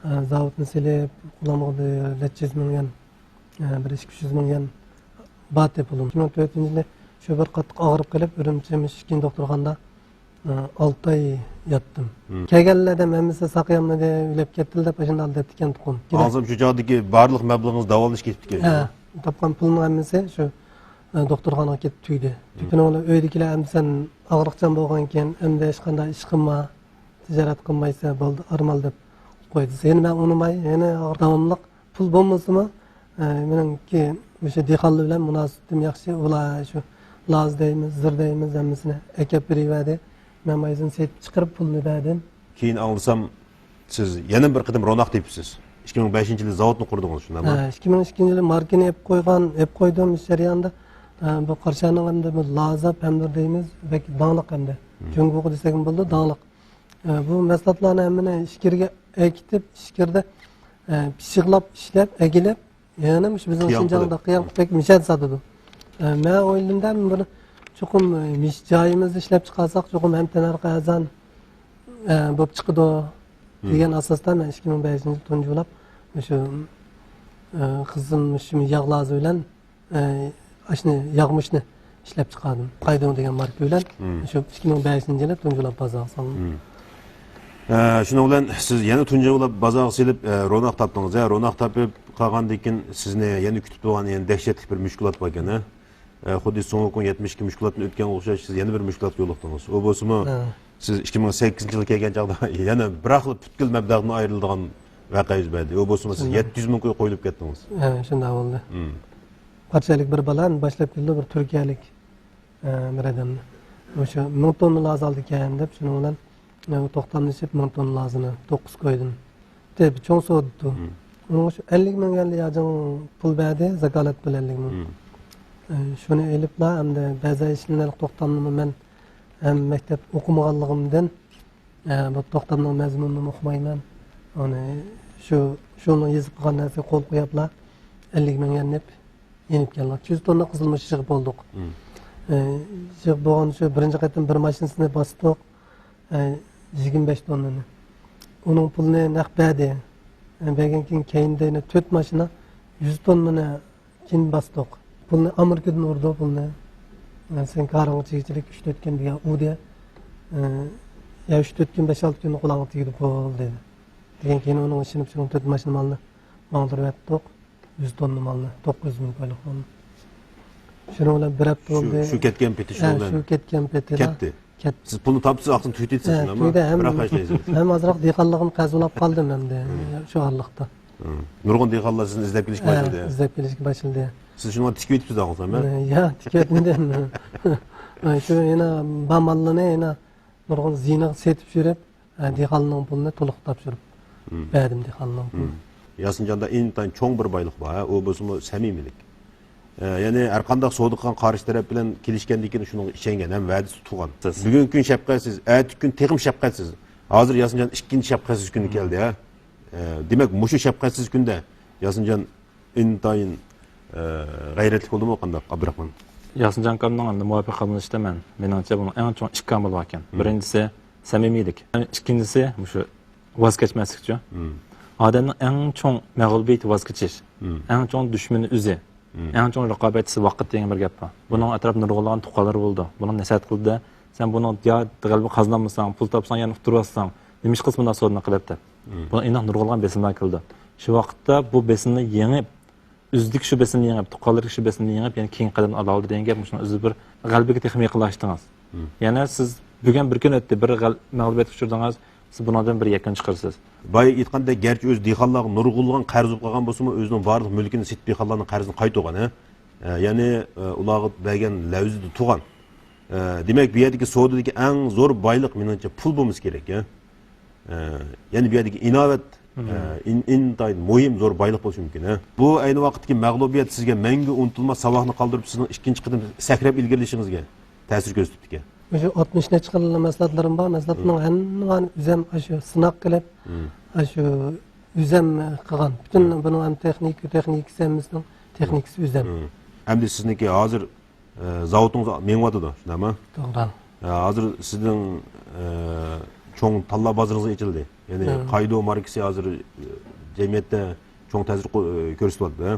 ئە، زاۋۇتنى سېلىپ، قولۇمغا بىر نەچچە يۈز مىڭ يۈەن، ئە، بىر ئىككى يۈز مىڭ يۈەن بارتى پۇلۇم. ئىككى مىڭ تۆتىنچى يىلى شۇ بىر قاتتىق ئاغرىپ قېلىپ، ئۈرۈمچى مۇشۇ ئىككىنچى دوختۇرخانىدا، ئە، ئالتە ئاي ياتتىم. كەلگەنلەردىن ھەممىسى ساقىيالمىدى، ئۆلۈپ كەتتىلا دەپ ئاشۇنداق دەپتىكەن تۇقۇم. ئاڭلىسام شۇ چاغدىكى بارلىق مەبلىغىڭىز داۋالىنىشقا كېتىپتىكەن. ھە، تاپقان پۇلنىڭ ھەممىسى شۇ، ئە، دوختۇرخانىغا كېتىپ تۈگىدى. تۈگىدىنىڭ ئۆيدىكىلەر ئەمدى سەن ئاغرىقچان بولغانكەن، ئەمدى ھېچقانداق ئىش قىلما. تىجارەت قىلمايسەن، بولدى، ئارمال دەپ قويدى. يەنە مەن ئۇنىماي، يەنە داۋاملىق پۇل بولمىسىمۇ، ئە، مېنىڭكى مۇشۇ دېھقانلار بىلەن مۇناسىۋىتىم ياخشى. ئۇلار شۇ لاز دەيمىز، زىر دەيمىز، ھەممىسىنى ئەكەپ بېرىۋەردى. مەن مايزىنى سېتىپ چىقىرىپ پۇلنى بەردىم. كېيىن ئاڭلىسام، سىز يەنە بىر قېتىم روناق تېپىپسىز. ئىككى مىڭ بەشىنچى يىلى زاۋۇتنى قۇردىڭىز، شۇنداقمۇ؟ ھە، ئىككى مىڭ ئىككىنچى يىلى ماركىنى ئېلىپ قويغان، ئېلىپ قويدۇم ئىش جەريانىدا. ئە، بۇ قارشانىڭ ئەمدى بۇ لازا پەمدۇر دەيمىز، بەك داڭلىق ئەمدى. جۇڭگوغا دېسەكمۇ بولىدۇ، داڭلىق. ئە، بۇ مەھسۇلاتلارنى ھەممىنى ئىچكىرىگە ئەكېتىپ، ئىچكىرىدە، ئە، پىششىقلاپ ئىشلەپ، ئەگىلەپ، يەنە مۇشۇ بىزنىڭ قىيام شىنجاڭدا قىلىپ. قىيام قىلىپ مىشەدە ساتىدۇ. ئە، مەن ئويلىدىم، بۇنى چوقۇم، ئە، مىش-، جايىمىزدا ئىشلەپ چىقارساق، چوقۇم ھەم تەننەرخى ئەرزان، ئە، بولۇپ چىقىدۇ دېگەن ئاساستا مەن ئىككى مىڭ بەشىنچى يىل تۇنجى بولاپ مۇشۇ، ئە، قىزىم مۇشۇ ياغ لازى بىلەن ئە، ئاشۇنى ياغمۇچنى ئىشلەپ چىقاردىم. قايدۇڭ دېگەن ماركا بىلەن شۇ ئىككى مىڭ بەشىنچى يىلى تۇنجى بولاپ بازارغا سالدىم. ئە، شۇنىڭ بىلەن سىز يەنە تۇنجى بولاپ بازارغا سېلىپ، ئە، روناق تاپتىڭىز. ھە، روناق تاپىپ قالغاندىن كېيىن سىزنى يەنە كۈتۈپ تۇرغان يەنە دەھشەتلىك بىر مۈشكۈلات بار ئىكەن، ھە؟ ئە، خۇددى سۇڭ ۋۇكۇڭ يەتمىش ئىككى مۈشكۈلاتتىن ئۆتكەنگە ئوخشاش سىز يەنە بىر مۈشكۈلاتقا يولۇقتىڭىز. ئۇ بولسىمۇ، ھە. سىز ئىككى مىڭ سەككىزىنچى يىلى كەلگەن چاغدا يەنە بىراقلا پۈتكۈل مەبلەغدىن ئايرىلىدىغان ۋەقە يۈز بەردى. ئۇ بولسىمۇ سىز شۇنداق. يەتتە يۈز مىڭ كوي قويۇلۇپ كەتتىڭىز. ھە، شۇنداق بولدى. پارچەلىك بىر بالا باشلاپ كېلىدۇ، بىر تۈركىيەلىك، ئە، بىر ئادەمنى. مۇشۇ مىڭ توننا لازا ئالىدىكەن دەپ، شۇنىڭ بىلەن، ئە، توختاملىشىپ، مىڭ توننا لازىنى توققۇز كويدىن تېپىپ چوڭ سودا دېدى. ئۇنىڭغا شۇ ئەللىك مىڭ يۈەن لياجىڭ پۇل بەردى، زاكالەت پۇل ئەللىك مىڭ. ئە، شۇنى ئېلىپلا، ئەمدى بەزى ئىشلىرىنى توختامنىمۇ مەن ھەم مەكتەپ ئوقۇمىغانلىقىمدىن، ئە، بۇ توختامنىڭ مەزمۇنىنىمۇ ئوقۇمايمەن. ئۇنى شۇ، شۇنىڭ يېزىپ قالغان نەرسىگە قول قويۇپلا، ئەللىك مىڭ يۈەن دەپ يېنىپ كەلدۇق. ئۈچ يۈز توننا قىزىلمۇچ يىغىپ بولدۇق. ئە، يىغىپ بولغان شۇ بىرىنچى قېتىم بىر ماشىنىسىنى باستۇق. ئە، يىگىرمە بەش توننىنى. ئۇنىڭ پۇلىنى نەق بەردى. بەرگەن كېيىن، كەينىدە يەنە تۆت ماشىنا يۈز توننىنى كېيىن باستۇق. پۇلنى ئامېرىكىدىن ئۇردى پۇلنى. سەن كارىڭغا چىگىچىلىك ئۈچ تۆت كۈن دېگەن ئۇ دە، يا ئۈچ تۆت كۈن، بەش ئالتە كۈندە قولۇڭغا تېگىدۇ پۇل دېدى. دېگەن كېيىن ئۇنىڭغا ئىشىنىپ شۇ تۆت ماشىنا مالنى ماڭدۇرۇۋەتتۇق. يۈز توننا مالنى، توققۇز يۈز مىڭ كويلۇق مالنى. شۇنىڭ بىلەن بىر ھەپتە شۇ، بولدى. شۇ كەتكەن پېتى ھە، شۇنىڭ بىلەن شۇ كەتكەن پېتىلا كەتتى. كەتتى. سىز پۇلنى تاپسىز، ئاقسىنى تۈگىتىسىز، ھە، شۇنداقمۇ؟ تۈگىدى. ھەم، بىراق خەجلەيسىز. ھەم ئازراق دېھقانلىقىم قەرز بولاپ قالدىم ئەمدى، شۇ ھاللىقتا. نۇرغۇن دېھقانلار سىزنى ئىزدەپ كېلىشكە ھە، باشلىدى. ئىزدەپ كېلىشكە باشلىدى. سىز شۇنىڭغا تىكىۋېتىپسىز، ئاقسىنى، ھە؟ يا، تىكىۋەتمىدىم. شۇ يەنە بار ماللىرىنى يەنە نۇرغۇن زىيىنىغا سېتىپ يۈرۈپ، ھە، دېھقاننىڭ پۇلىنى تولۇق تاپشۇرۇپ بەردىم دېھقاننىڭ پۇلىنى. ياسىنجاندا ئىنتايىن چوڭ بىر بايلىق بار، ھە، ئۇ بولسىمۇ سەمىمىيلىك. ئە، يەنى ھەر قانداق سودا قىلغان قارشى تەرەپ بىلەن كېلىشكەندىن كېيىن شۇنىڭغا ئىشەنگەن ھەم ۋەدىسى تۇتقان. بۈگۈنكى كۈن شەپقەتسىز، ئەتىكى كۈن تېخىمۇ شەپقەتسىز. ھازىر ياسىنجان ئىككىنچى شەپقەتسىز كۈنى كەلدى، ھە. ئە، دېمەك، مۇشۇ شەپقەتسىز كۈندە ياسىنجان ئىنتايىن، ئە، غەيرەتلىك بولدىمۇ قانداق، ئابدۇراخمان؟ ياسىنجان ئاكامنىڭ ئەمدى مۇۋەپپەقىيەت قازىنىشتا مەن، مېنىڭچە، بۇنىڭ ئەڭ چوڭ ئىككى ئامىلى باركەن. بىرىنچىسى، سەمىمىيلىك. ئىككىنچىسى، مۇشۇ ۋاز كەچمەسلىكچۇ. ئادەمنىڭ ئەڭ چوڭ مەغلۇبىيىتى ۋاز كېچىش. ئەڭ چوڭ دۈشمىنى ئۆزى. ئەڭ چوڭ رىقابەتچىسى ۋاقىت دېگەن بىر گەپ بار. بۇنىڭ ئەتراپىدا نۇرغۇنلىغان تۇغقانلىرى بولىدۇ. بۇنىڭ نەسىھەت قىلدى. سەن بۇنىڭ يا غەلىبە قازىنالمىساڭ، پۇل تاپساڭ يەنە ئۇتتۇرۇۋاتساڭ، نېمە ئىش قىلسا مۇنداق سودىنى قىلىپ دەپ. بۇنىڭ ئېنىق نۇرغۇنلىغان بېسىملار كېلىدۇ. شۇ ۋاقىتتا بۇ بېسىمنى يېڭىپ، ئۆزىدىكى شۇ بېسىمنى يېڭىپ، تۇغقانلىرىدىكى شۇ بېسىمنى يېڭىپ، يەنە كېيىنكى قەدەمنى ئالالىدى دېگەن گەپ. مۇشۇنىڭ ئۆزى بىر غەلىبىگە تېخىمۇ يېقىنلاشتىڭىز. يەنە سىز بۈگۈن بىر كۈن ئۆتتى، بىر غەل-، مەغلۇبىيەتكە ئۇچرىدىڭىز، سىز بۇنىڭدىن بىر يەكۈن چىقىرىسىز. بايا ئېيتقاندەك، گەرچە ئۆزى دېھقانلارغا نۇرغۇنلىغان قەرز بولۇپ قالغان بولسىمۇ، ئۆزىنىڭ بارلىق مۈلكىنى سېتىپ دېھقانلارنىڭ قەرزىنى قايتۇرغان، ھە؟ ئە، يەنى، ئە، ئۇلارغا بەرگەن لەۋزىدە تۇرغان. ئە، دېمەك، بۇ يەردىكى سودىدىكى ئەڭ زور بايلىق، مېنىڭچە، پۇل بولمىسا كېرەك، ھە؟ ئە، يەنى بۇ يەردىكى ئىناۋەت، ئە، ئىن-، ئىنتايىن مۇھىم، زور بايلىق بولۇشى مۇمكىن، ھە؟ بۇ ئەينى ۋاقىتتىكى مەغلۇبىيەت سىزگە مەڭگۈ ئۇنتۇلماس ساۋاقنى قالدۇرۇپ، سىزنىڭ ئىككىنچى قېتىم سەكرەپ ئىلگىرىلىشىڭىزگە تەسىر كۆرسىتىپتىكەن. مۇشۇ ئاتمىش نەچچە خىل مەھسۇلاتلىرىم بار. مەھسۇلاتنىڭ ھەممىنى ئۆزۈم ئاشۇ سىناق قىلىپ، ئاشۇ ئۆزۈم قىلغان. پۈتۈن بۇنىڭ ھەم تېخنىكا، تېخنىكىسى ھەممىسىنىڭ تېخنىكىسى ئۆزۈم. ئەمدى سىزنىڭكى ھازىر، ئە، زاۋۇتىڭىز مېڭىۋاتىدۇ، شۇنداقمۇ؟ توغرا. ئە، ھازىر سىزنىڭ، ئە، چوڭ تاللا بازىرىڭىز ئېچىلدى. يەنى قايدو ماركىسى ھازىر، ئە، جەمئىيەتتە چوڭ تەسىر قو-، ئە، كۆرسىتىۋاتىدۇ، ھە؟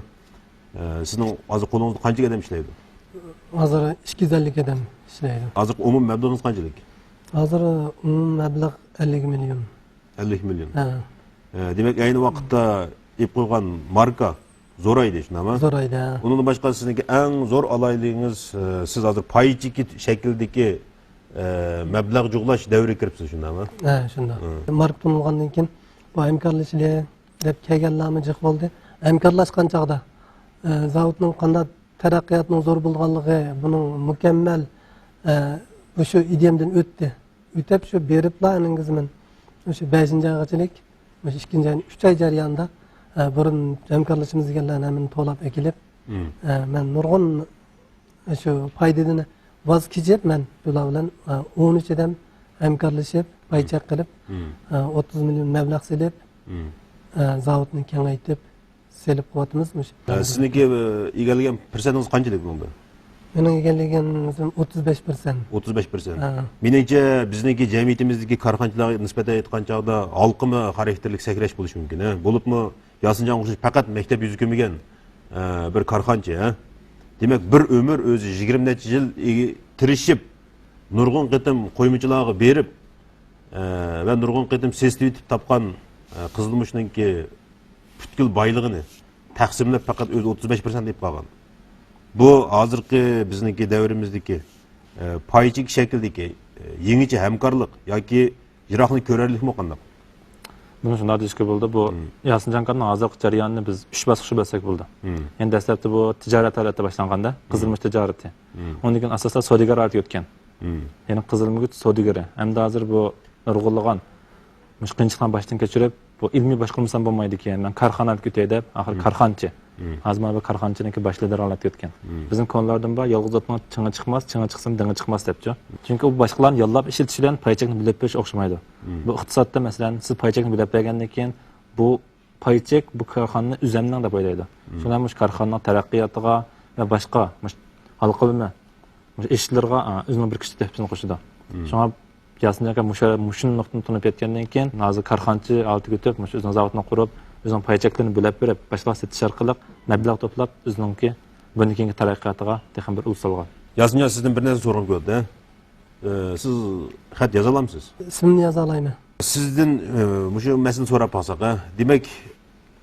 ئە، سىزنىڭ ھازىر قولىڭىزدا قانچىلىك ئادەم ئىشلەيدۇ؟ ھازىر ئىككى يۈز ئەللىك ئادەم ئىشلەيدۇ. ھازىرقى ئومۇمىي مەبلىغىڭىز قانچىلىك؟ ھازىر ئومۇمىي مەبلەغ ئەللىك مىليون. ئەللىك مىليون. ھە. ئە، دېمەك، ئەينى ۋاقىتتا ئېلىپ قويغان ماركا زورايدى، شۇنداقمۇ؟ زورايدى، ھە. ئۇنىڭدىن باشقا سىزنىڭكى ئەڭ زور ئالاھىدىلىكىڭىز، ئە، سىز ھازىر پاي چېكى شەكلىدىكى، ئە، مەبلەغ جۇغلاش دەۋرىگە كىرىپسىز، شۇنداقمۇ؟ ھە، شۇنداق. ماركا تونۇلغاندىن كېيىن بۇ ھەمكارلىشىلى دەپ كەلگەنلەرمۇ جىق بولدى. ھەمكارلاشقان چاغدا، ئە، زاۋۇتنىڭ قانداق تەرەققىياتنىڭ زور بولغانلىقى، بۇنىڭ مۇكەممەل، ئە، مۇشۇ ئىدىيەمدىن ئۆتتى. ئۆتۈپ شۇ بېرىپلا ئەنىڭگىزمەن مۇشۇ بەشىنچى ئايغىچىلىك، مۇشۇ ئىككىنچى ئاينىڭ ئۈچ ئاي جەريانىدا، ئە، بۇرۇن ھەمكارلىشىمىز دېگەنلەرنى ھەممىنى توۋلاپ ئەكېلىپ، ئە، مەن نۇرغۇن شۇ پايدىدىن ۋاز كېچىپ، مەن شۇلار بىلەن، ئە، ئون ئۈچ ئادەم ھەمكارلىشىپ، پاي چەك قىلىپ، ئە، ئوتتۇز مىليون مەبلەغ سېلىپ، ئە، زاۋۇتنى كېڭەيتىپ، سېلىپ قىلىۋاتىمىز مۇشۇ. ھە، سىزنىڭكى، ئە، ئىگىلىگەن پىرسەنتىڭىز قانچىلىك بۇنىڭدا؟ مېنىڭ ئىگىلىگىنىم ئوتتۇز بەش پىرسەنت. ئوتتۇز بەش پىرسەنت. ھە. مېنىڭچە، بىزنىڭكى جەمئىيىتىمىزدىكى كارخانىچىلارغا نىسبەتەن ئېيتقان چاغدا ھالقىما خاراكتېرلىك سەكرەش بولۇشى مۇمكىن، ھە. بولۇپمۇ ياسىنجانغا ئوخشاش پەقەت مەكتەپ يۈزى كۆرمىگەن، ئە، بىر كارخانىچى، ھە. دېمەك، بىر ئۆمۈر ئۆزى يىگىرمە نەچچە يىل ئىگە-، تىرىشىپ، نۇرغۇن قېتىم قويمىچىلارغا بېرىپ، ئە، ۋە نۇرغۇن قېتىم سېسىتىۋېتىپ تاپقان، ئە، قىزىلمۇچنىڭكى پۈتكۈل بايلىقىنى تەقسىملەپ، پەقەت ئۆزى ئوتتۇز بەش پىرسەنت ئېلىپ قالغان. بۇ ھازىرقى بىزنىڭكى دەۋرىمىزدىكى، ئە، پاي چېكى شەكلىدىكى، ئە، يېڭىچە ھەمكارلىق ياكى يىراقنى كۆرەرلىكمۇ قانداق؟ بۇنى شۇنداق دېيىشكە بولىدۇ، بۇ ياسىنجان ئاكامنىڭ ھازىرقى جەريانىنى بىز ئۈچ باسقۇچقا بۆلسەك بولىدۇ. يەنى دەسلەپتە بۇ تىجارەت ھالەتتە باشلانغاندا، قىزىلمۇچ تىجارىتى. ئۇندىن كېيىن ئاساسلار سودىگەر ھالىتىگە ئۆتكەن. يەنى قىزىلمۇچ سودىگىرى. ئەمدى ھازىر بۇ نۇرغۇنلىغان مۇشۇ قىيىنچىلىقلارنى باشتىن كەچۈرۈپ، بۇ ئىلمىي باشقۇرمىسام بولمايدىكەن، مەن كارخانىغا كېتەي دەپ، ئاخىرى كارخانىچى. ھازىر مانا بۇ كارخانىچىنىڭكى باش لىدىرى ھالەتكە ئۆتكەن. بىزنىڭ كونىلاردىن بار، يالغۇز ئوتنىڭ چىڭى چىقماس، چىڭى چىقسىمۇ دېڭى چىقماس دەپچۇ. چۈنكى ئۇ باشقىلارنى ياللاپ ئىشلىتىش بىلەن پاي چەكنى بۆلۈپ بېرىش ئوخشىمايدۇ. بۇ ئىقتىسادتا، مەسىلەن، سىز پاي چەكنى بۆلۈپ بەرگەندىن كېيىن، بۇ پاي چەك بۇ كارخانىنى ئۆزەمنىڭ دەپ ئويلايدۇ. شۇڭا مۇشۇ كارخانىنىڭ تەرەققىياتىغا ۋە باشقا مۇشۇ ھالقىلىما مۇشۇ ئېشىشلىرىغا، ئا، ئۆزىنىڭ بىر كۈچلۈك تۆھپىسىنى قوشىدۇ. شۇڭا ياسىن ئاكا مۇشۇ، مۇشۇ نۇقتىنى تونۇپ يەتكەندىن كېيىن، ھازىر كارخانىچى ھالىتىگە ئۆتۈپ، مۇشۇ ئۆزىنىڭ زاۋۇتىنى قۇرۇپ، ئۆزىنىڭ پاي چەكلىرىنى بۆلەپ بېرىپ، باشقىلارغا سېتىش ئارقىلىق مەبلەغ توپلاپ، ئۆزىنىڭكى بۇندىن كېيىنكى تەرەققىياتىغا تېخىمۇ بىر ئۇل سالغان. ياسىنجان، سىزدىن بىر نەرسە سورىغۇم كېلىۋاتىدۇ. ئە، سىز خەت يازالامسىز؟ ئىسمىمنى يازالايمەن. سىزدىن، ئە، مۇشۇ مەسىلىنى سوراپ باقساق، ھە؟ دېمەك،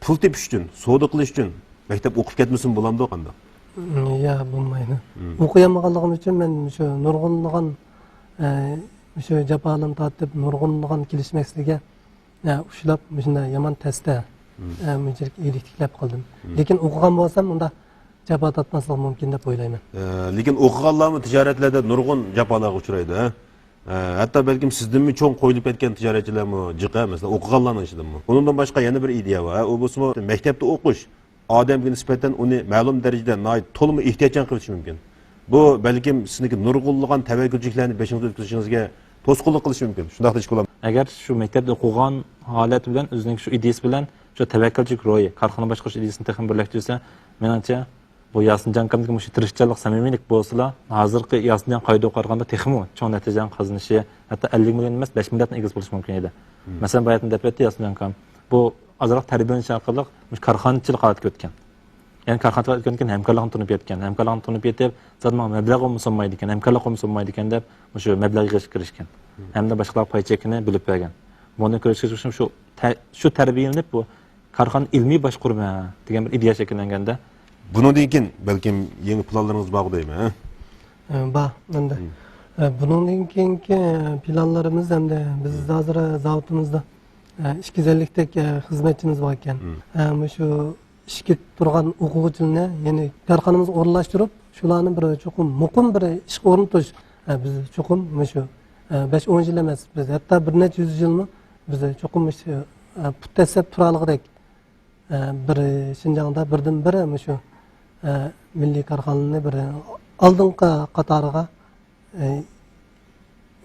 پۇل تېپىش ئۈچۈن، سودا قىلىش ئۈچۈن مەكتەپكە ئوقۇپ كەتمىسىمۇ بولامدۇ قانداق؟ ياق، بولمايدۇ. ئوقۇيالمىغانلىقىم ئۈچۈن مەن شۇ نۇرغۇنلىغان، ئە، شۇ جاپالارنى تارتىپ، نۇرغۇنلىغان كېلىشمەسلىككە، ئە، ئۇچراپ، مۇشۇنداق يامان تەستە، ئە، مۇنچىلىك ئىگىلىك تىكلەپ قالدىم. لېكىن ئوقۇغان بولسام، ئۇنداق جاپا تارتماسلىق مۇمكىن دەپ ئويلايمەن. ئە، لېكىن ئوقۇغانلارمۇ تىجارەتلەردە نۇرغۇن جاپالارغا ئۇچرايدۇ، ھە؟ ئە، ھەتتا بەلكىم سىزدىنمۇ چوڭ قويۇلۇپ كەتكەن تىجارەتچىلەرمۇ جىق، ھە، مەسىلەن، ئوقۇغانلارنىڭ ئىچىدىمۇ. ئۇنىڭدىن باشقا يەنە بىر ئىدىيە بار، ھە؟ ئۇ بولسىمۇ مەكتەپتە ئوقۇش ئادەمگە نىسبەتەن ئۇنى مەلۇم دەرىجىدە ناھايىتى تولىمۇ ئېھتىياتچان قىلىشى مۇمكىن. بۇ بەلكىم سىزنىڭكى نۇرغۇنلىغان تەۋەككۈلچىلىكلەرنى بېشىڭىزدا ئۆتكۈزۈشىڭىزگە توسقۇنلۇق قىلىشى مۇمكىن. شۇنداق دېيىشكە بولامدۇ؟ ئەگەر شۇ مەكتەپتە ئوقۇغان ھالەت بىلەن، ئۆزىنىڭ شۇ ئىدىيىسى بىلەن شۇ تەۋەككۈلچىلىك روھى، كارخانا باشقۇرۇش ئىدىيىسىنى تېخىمۇ بىرلەشتۈرسە، مېنىڭچە، بۇ ياسىنجان ئاكامدىكى مۇشۇ تىرىشچانلىق، سەمىمىيلىك بولسىلا، ھازىرقى ياسىنجان قائىدىگە قارىغاندا تېخىمۇ چوڭ نەتىجىلەرنى قازىنىشى، ھەتتا ئەللىك مىليون ئەمەس، بەش مىلياردنىڭ ئىگىسى بولۇشى مۇمكىن ئىدى. مەسىلەن، باياتىن دەپ ئۆتتى ياسىنجان ئاكام. بۇ ئازراق تەربىيەلىنىش ئارقىلىق مۇشۇ كارخانىچىلىق ھالەتكە ئۆتكەن. يەنى كارخانىچىلىق ھالەتكە ئۆتكەندىن كېيىن ھەمكارلىقنى تونۇپ يەتكەن. ھەمكارلىقنى تونۇپ يېتىپ، زادى ماڭا مەبلەغ بولمىسا بولمايدىكەن، ھەمكارلىق بولمىسا بولمايدىكەن دەپ، مۇشۇ مەبلەغ يىغىشقا كىرىشكەن. ھەمدە باشقىلارغا پاي چېكىنى بۆلۈپ بەرگەن. بۇنى كۆرۈشكە شۇ، شۇ تە-، شۇ تەربىيەلىنىپ، بۇ كارخانا ئىلمىي باشقۇرىمەن دېگەن بىر ئىدىيە شەكىللەنگەندە. بۇنىڭدىن كېيىن بەلكىم يېڭى پىلانلىرىڭىز بارغۇ دەيمەن، ھە؟ ئە، بار، ئەمدى. ئە، بۇنىڭدىن كېيىنكى، ئە، پىلانلىرىمىز ئەمدى بىز ھازىر زاۋۇتىمىزدا، ئە، ئىككى يۈز ئەللىكتەك، ئە، خىزمەتچىمىز بار ئىكەن. ئە، مۇشۇ ئىشقا تۇرغان ئوقۇغۇچىلارنى، يەنى كارخانىمىزغا ئورۇنلاشتۇرۇپ، شۇلارنى بىر چوقۇم مۇقىم بىر ئىشقا ئورنىتىش. ئە، بىز چوقۇم مۇشۇ، ئە، بەش ئون يىل ئەمەس، بىز ھەتتا بىر نەچچە يۈز يىلمۇ بىز چوقۇم مۇشۇ، ئە، پۇت دەسسەپ تۇرالىغۇدەك، ئە، بىر شىنجاڭدا بىردىنبىر مۇشۇ، ئە، مىللىي كارخانىنى بىر ئالدىنقى قاتارىغا، ئە،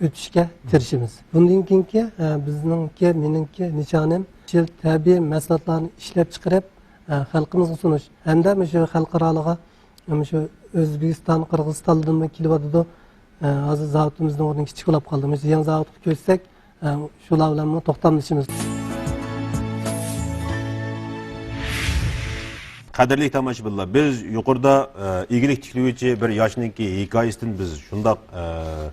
ئۆتۈشكە تىرىشىمىز. بۇندىن كېيىنكى، ئە، بىزنىڭكى، مېنىڭكى نىشانىم شۇ تەبىئىي مەھسۇلاتلارنى ئىشلەپ چىقىرىپ، ئە، خەلقىمىزغا سۇنۇش ھەمدە مۇشۇ خەلقئارالىققا مۇشۇ ئۆزبېكىستان، قىرغىزىستانلاردىنمۇ كېلىۋاتىدۇ. ئە، ھازىر زاۋۇتىمىزنىڭ ئورنى كىچىك بولاپ قالدى. مۇشۇ يېڭى زاۋۇتقا كۆچسەك، ئە، شۇلار بىلەنمۇ توختاملىشىمىز. قەدىرلىك تاماشىبىنلار، بىز يۇقىرىدا، ئە، ئىگىلىك تىكلىگۈچى بىر ياشنىڭكى ھېكايىسىدىن بىز شۇنداق، ئە،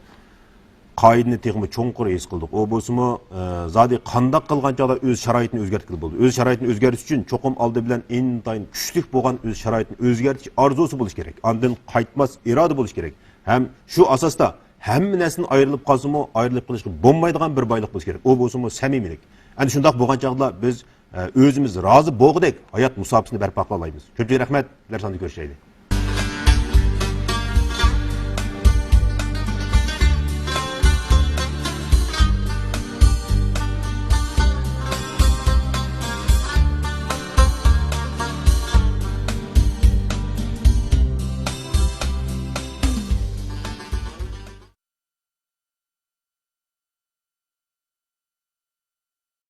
قائىدىنى تېخىمۇ چوڭقۇر ھېس قىلدۇق. ئۇ بولسىمۇ، ئە، زادى قانداق قىلغان چاغدا ئۆز شارائىتىنى ئۆزگەرتكىلى بولىدۇ. ئۆز شارائىتىنى ئۆزگەرتىش ئۈچۈن چوقۇم ئالدى بىلەن ئىنتايىن كۈچلۈك بولغان ئۆز شارائىتىنى ئۆزگەرتىش ئارزۇسى بولۇشى كېرەك. ئاندىن قايتماس ئىرادە بولۇشى كېرەك. ھەم شۇ ئاساستا ھەممە نەرسىدىن ئايرىلىپ قالسىمۇ، ئايرىلىپ قېلىشقا بولمايدىغان بىر بايلىق بولۇشى كېرەك. ئۇ بولسىمۇ سەمىمىيلىك. ئەنە شۇنداق بولغان چاغدا بىز، ئە، ئۆزىمىز رازى بولغۇدەك ھايات مۇساپىسىنى بەرپا قىلالايمىز. كۆپچىلىك رەھمەت، بىرەر ساندا كۆرۈشەيلى.